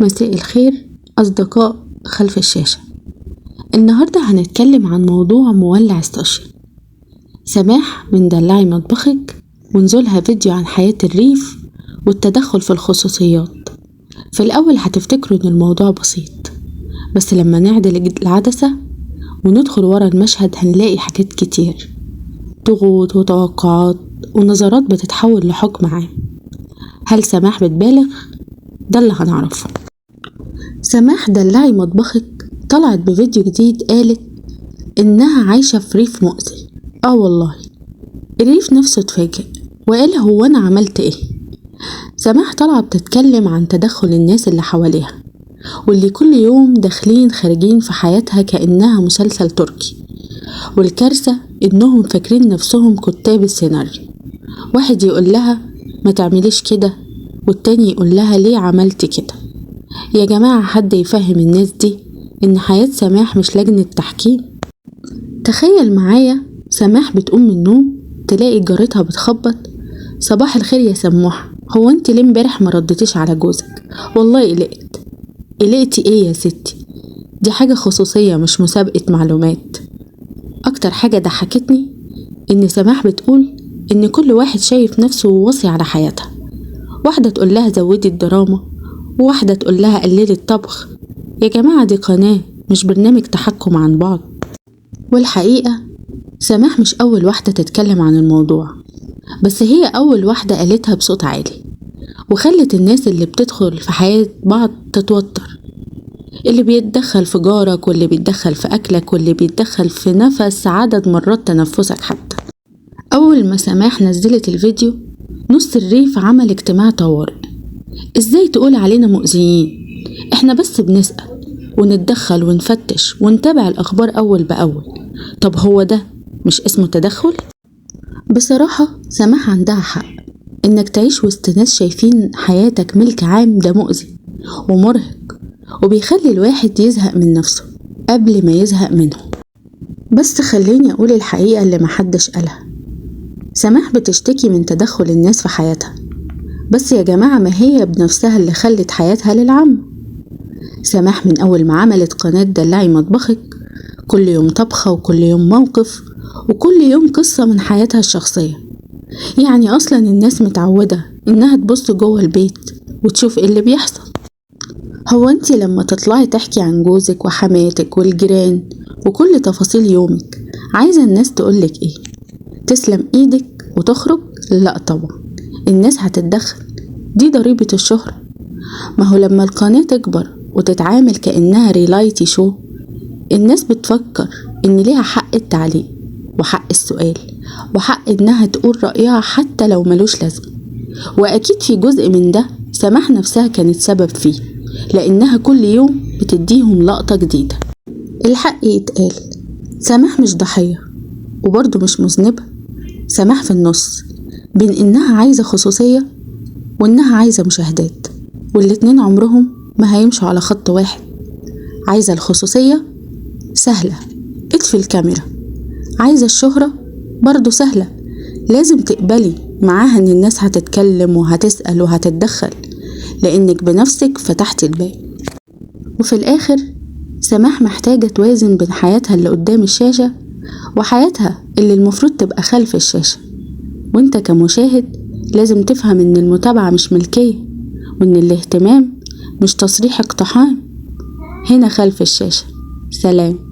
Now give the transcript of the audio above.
مساء الخير أصدقاء خلف الشاشة. النهاردة هنتكلم عن موضوع مولع ال social. سماح من دلعي مطبخك ونزولها فيديو عن حياة الريف والتدخل في الخصوصيات. في الأول هتفتكروا إن الموضوع بسيط، بس لما نعدل العدسة وندخل ورا المشهد هنلاقي حاجات كتير، ضغوط وتوقعات ونظرات بتتحول لحكم عام. هل سماح بتبالغ؟ ده اللي هنعرفه. سماح دلعي مطبخك طلعت بفيديو جديد قالت إنها عايشة في ريف مؤذي. والله الريف نفسه اتفاجئ وقال هو أنا عملت إيه؟ سماح طلعت بتتكلم عن تدخل الناس اللي حواليها واللي كل يوم داخلين خارجين في حياتها كأنها مسلسل تركي، والكارثة إنهم فاكرين نفسهم كتاب السيناريو. واحد يقول لها ما تعمليش كده، والتاني يقول لها ليه عملت كده. يا جماعة حد يفهم الناس دي إن حياة سماح مش لجنة تحكيم. تخيل معايا سماح بتقوم من النوم تلاقي جارتها بتخبط، صباح الخير يا سموحة، هو انت ليه امبارح ما ردتيش على جوزك؟ والله قلقت. قلقتي ايه يا ستي؟ دي حاجة خصوصية مش مسابقة معلومات. اكتر حاجة ضحكتني ان سماح بتقول ان كل واحد شايف نفسه وواصي على حياتها. واحدة تقول لها زودي الدراما، وواحدة تقول لها قللي الطبخ. يا جماعة دي قناة مش برنامج تحكم عن بعض. والحقيقة سماح مش أول واحدة تتكلم عن الموضوع، بس هي أول واحدة قالتها بصوت عالي وخلت الناس اللي بتدخل في حياة بعض تتوتر. اللي بيتدخل في جارك، واللي بيتدخل في أكلك، واللي بيتدخل في نفس عدد مرات تنفسك حتى. أول ما سماح نزلت الفيديو نص الريف عمل اجتماع طوارئ. ازاي تقول علينا مؤذيين؟ احنا بس بنسأل ونتدخل ونفتش ونتابع الأخبار أول بأول. طب هو ده مش اسمه تدخل؟ بصراحة سماح عندها حق. انك تعيش وسط ناس شايفين حياتك ملك عام ده مؤذي ومرهق، وبيخلي الواحد يزهق من نفسه قبل ما يزهق منه. بس خليني أقول الحقيقة اللي محدش قالها. سماح بتشتكي من تدخل الناس في حياتها، بس يا جماعة ما هي بنفسها اللي خلت حياتها للعام. سماح من أول ما عملت قناة دلعي مطبخك كل يوم طبخة وكل يوم موقف وكل يوم قصة من حياتها الشخصية. يعني أصلا الناس متعودة إنها تبص جوه البيت وتشوف إيه اللي بيحصل. هو أنت لما تطلعي تحكي عن جوزك وحماتك والجيران وكل تفاصيل يومك عايزة الناس تقولك إيه؟ تسلم إيدك وتخرج؟ لا طبعا الناس هتتدخل، دي ضريبة الشهرة. ما هو لما القناة تكبر وتتعامل كأنها reality show الناس بتفكر إن ليها حق التعليق وحق السؤال وحق إنها تقول رأيها حتى لو ملوش لازمة. وأكيد في جزء من ده سماح نفسها كانت سبب فيه، لأنها كل يوم بتديهم لقطة جديدة. الحق يتقال سماح مش ضحية وبرضه مش مذنبة. سماح في النص بين إنها عايزة خصوصية وإنها عايزة مشاهدات، والاتنين عمرهم ما هيمشوا على خط واحد. عايزة الخصوصية سهلة، اطفي الكاميرا. عايزة الشهرة برضو سهلة، لازم تقبلي معاها إن الناس هتتكلم وهتسأل وهتتدخل، لأنك بنفسك فتحتي الباب. وفي الآخر سماح محتاجة توازن بين حياتها اللي قدام الشاشة وحياتها اللي المفروض تبقى خلف الشاشة. وانت كمشاهد لازم تفهم ان المتابعة مش ملكية، وان الاهتمام مش تصريح اقتحام. هنا خلف الشاشة. سلام.